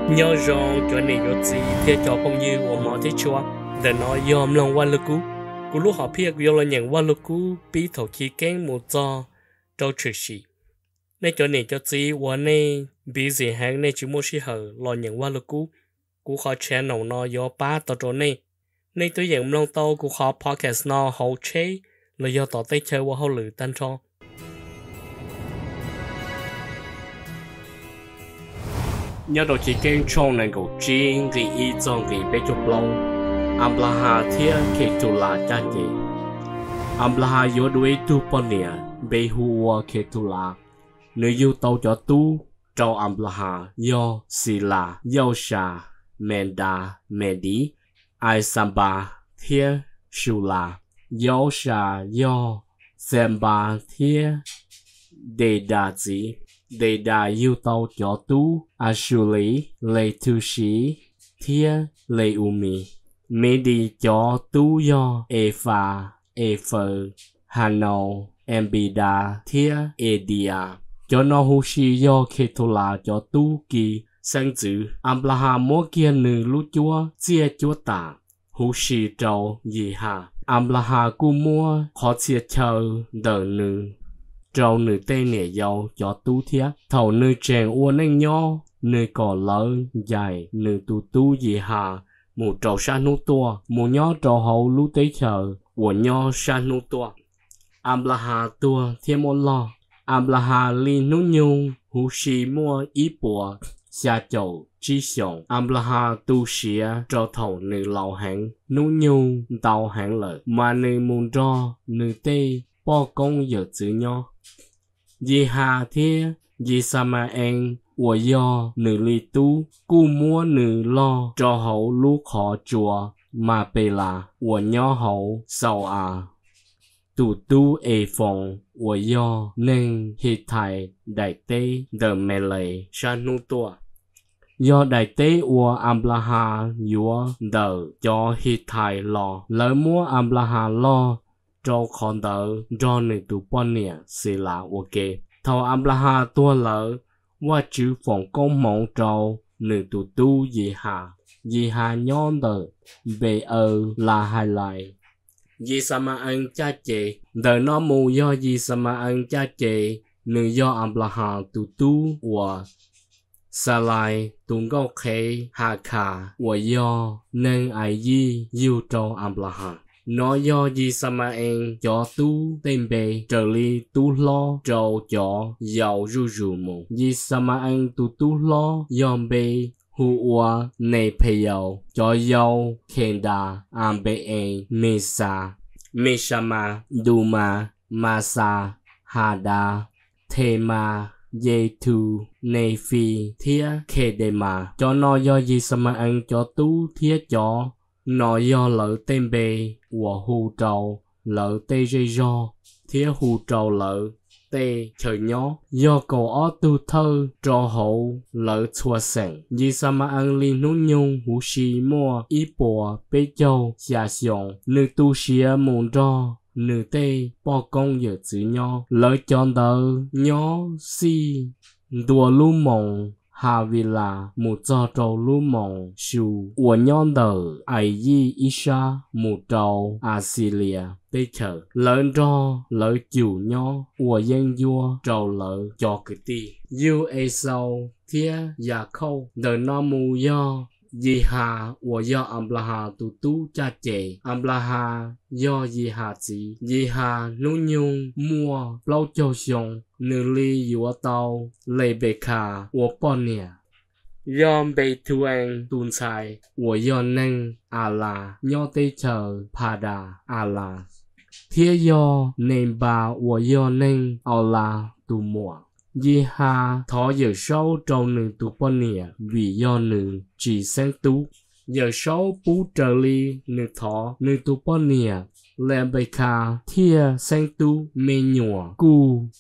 Nyob zoo cov niam cov txiv thiab cov phooj ywg uas hmov thiab tshua. Ntawm no yog mloog Vaj Lug Kub. Kuv lub hom phiaj kuv yuav los nyeem Vaj Lug Kub pib thaum chiv keeb mus txog rau tshwm sim. Nej cov niam cov txiv uas nej busy heev, nej tsis muaj sij hawm los nyeem Vaj Lug Kub, kuv qhov channel no yuav pab tau rau nej. Nej twb yeem mloog tau kuv qhov podcast no hauv tsheb los yog tom tej chaw ua hauj lwm tag nrho. Nyob rau Chiv Keeb tshooj nees nkaum tsib nqe ib txog nqe peb caug plaub, Anplahas thiab Khetulas caj ces. Anplahas yuav dua ib tug poj niam npe hu ua Khetulas. Nws yug tau cov tub rau Anplahas yog Xilas, Yauj Sas, Mes Das, Mes Dis, Ais Xas Npas thiab Sus Las. Yauj Sas yog Xas Npas thiab Des Das txiv. Des Das yug tau cov tub As Sus Lis, Les Thus Sis thiab Les Us Mis. Mes Dis cov tub yog Es Fas, Es Faws, Has Naus, As Npis Das thiab Es Dis As. Cov no huv si yog Khetulas cov tub ki xeeb ntxwv. Anplahas muab kiag nws lub cuab txiaj cuab tam huv si rau Yis Has. Anplahas kuj muab qhov txhia chaw ntawm nws rau nws tej niam yau cov tub thiab. Thaum nws tseem ua neej nyob, nws kom lawv ncaim nws tus tub Yis Has mus rau sab hnub tuaj, mus nyob rau hauv lub teb chaws uas nyob sab hnub tuaj. Anplahas tuag thiab muab log. Anplahas li hnub nyoog huv si muaj ib puas xya caum tsib xyoos. Anplahas tu siav rau thaum nws laus heev, hnub nyoog ntau heev lawm, mas nws mus nrog nws tej poj koob yawm txwv nyob. Yis Has thiab Yis Xas Mas Ees uas yog nws li tub kuj muab nws log rau hauv lub qhov tsua Mas Pes Las uas nyob hauv Xaus As tus tub Es Foos uas yog neeg His Thais daim teb ntawm Mes Les sab hnub tuaj. Yog daim teb uas Anplahas yuav ntawm cov His Thais los. Lawv muab Anplahas log rau qhov ntawd nrog nws tus poj niam Xilas ua ke. Thaum Anplahas tuag lawm, Vajtswv foom koob hmoov rau nws tus tub Yis Has. Yis Has nyob ntawm Npes Aws Las Hais Lais. Yis Xas Mas Ees caj ces. Ntawm no mus yog Yis Xas Mas Ees caj ces. Nws yog Anplahas tus tub uas Xalais tus nkauj qhev Has Khas uas yog neeg Ais Yij yug rau Anplahas. Nov yog Yis Xas Mas Ees cov tub tej npe raws li tub hlob rau cov yau zuj zus mus. Yis Xas Mas Ees tus tub hlob yog npe hu ua Nes Phes Yaus, cov yau Khes Das, As Npes Ees, Mes Xas, Mes Xas Mas, Ntus Mas, Mas Xas, Has Das, Thes Mas, Yes Thus, Nes Fis thiab Khes Des Mas. Cov no yog Yis Xas Mas Ees cov tub thiab cov no yog lawv tej npe uas hu rau lawv tej zej zog thiab hu rau lawv tej chaw nyob. Yog kaum ob tug thawj rau hauv lawv txhua xeem. Yis Xas Mas Ees li hnub nyoog huv si muaj ib puas peb caug xya xyoo. Nws tu siav mus nrog nws tej poj koob yawm txwv nyob. Lawv cov ntawd nyob xij ntua lub moos Has Vis Las mus txog rau lub moos Sus uas nyob ntawm Ais Yij ib sab mus rau As Xis Li as teb chaws. Lawv nrog lawv cum nyob ua yeeb ncuab rau lawv cov kwv tij. Yug Es Xaus thiab Yas Khauj. Ntawm no mus yog Yis Has uas yog Anplahas tus tub caj ces. Anplahas yog Yis Has txiv. Yis Has hnub nyoog muaj plaub caug xyoo, nws li yuav tau Les Npes Khas ua poj niam. Yog Npes Thus Ees tus ntxhais uas yog neeg As Las nyob teb chaws Phas Das As Las, thiab yog Nes Npas uas yog neeg Aus Las tus muam. Yis Has thov Yawm Saub rau nws tus poj niam vim yog nws tsis xeeb tub. Yawm Saub pub raws li nws thov, nws tus poj niam Les Npes Khas thiaj xeeb tub. Me nyuam kuj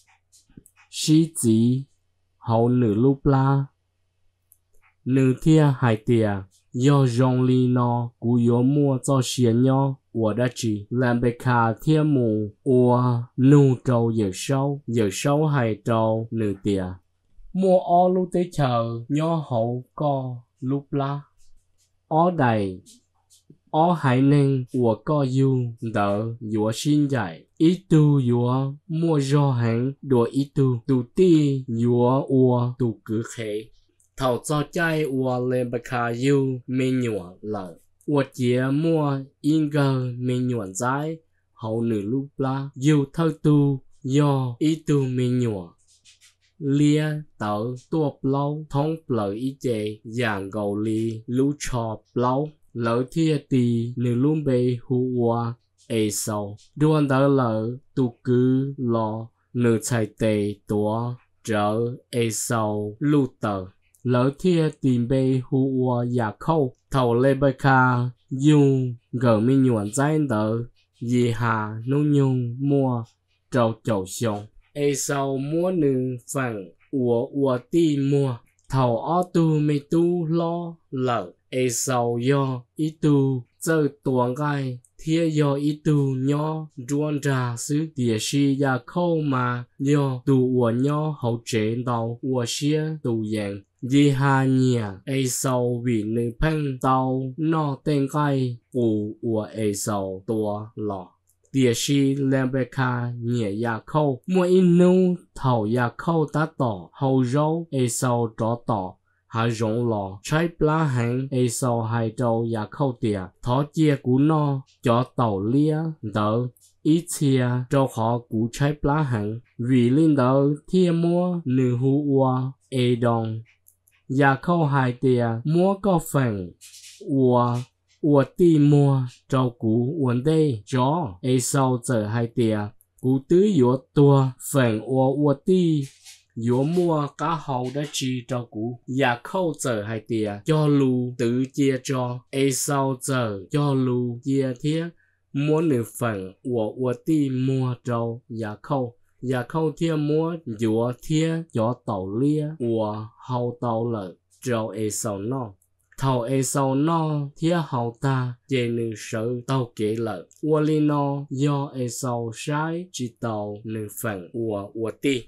sib txiv hauv nws lub plab, nws thiaj hais tias, Yog zoo li no, kuv yuav muaj txoj sia nyob ua dab tsi? Les Npes Khas thiaj mus ua nug rau Yawm Saub. Yawm Saub hais rau nws tias, Muaj ob lub teb chaws nyob hauv koj lub plab. Ob daim, ob haiv neeg uas koj yug ntawd yuav sib ncaim, ib tug yuav muaj zog heev dua ib tug, tus tij yuav ua tus kwv qhev. Thaum txog caij uas Lenpekas yug me nyuam lawm, ua ciav muaj ib nkawg me nyuam ntxaib hauv nws lub plab. Yug thawj tug yog ib tug me nyuam liab tawv tuaj plaub thoob plaws ib ce yam nkaus li lub tsho plaub. Lawv thiaj tis nws lub npe hu ua Exaus. Dua ntawd lawm, tus kwv los nws txhais tes tuav rawv Exaus luj taws, lawv thiaj tis npe hu ua Yakhauj. Thaum Lenpekas yug nkawm me nyuam ntxaib ntawd, Yihas hnub nyoog muaj rau caum xyoo. Exaus muab nws feem uas ua tij muag. Thaum ob tug me tub hlob lawm, Exaus yog ib tug txawj tua nqaij thiab yog ib tug nyob nruab nrag xwb, tiam sis Yakhauj mas yog tus uas nyob hauv tsev ntau, ua siab tu yees. Yihas nyiam Exaus vim nws pheej tau noj tej nqaij qus uas Exaus tua los. Tiam sis Lenpekas nyiam Yakhauj. Muaj ib hnub thaum Yakhauj tab tom hau zaub, Exaus rov tom hav zoov los tshaib plab heev. Exaus hais rau Yakhauj tias, Thov cia kuv noj cov taum liab ntawd ib txhia, rau qhov kuv tshaib plab heev. Vim li ntawd thiaj muab nws hu ua Edoos. Yakhauj hais tias, Muab koj feem uas ua tij muag rau kuv ua ntej tso. Exaus txawm hais tias, Kuv twb yuav tuag, feem uas ua tij yuav muaj qab hau dab tsi rau kuv? Yakhauj txawm hais tias, Cog lus twv cia tso. Exaus txawm cog lus cia thiab muab nws feem uas ua tij muag rau Yakhauj. Yakhauj thiaj muab ncuav thiab cov taum liab uas hau tau lawm rau Exaus noj. Thaum Exaus noj thiab haus tag, ces nws sawv taug kev lawm. Ua li no yog Exaus saib tsis taus nws feem uas ua tij.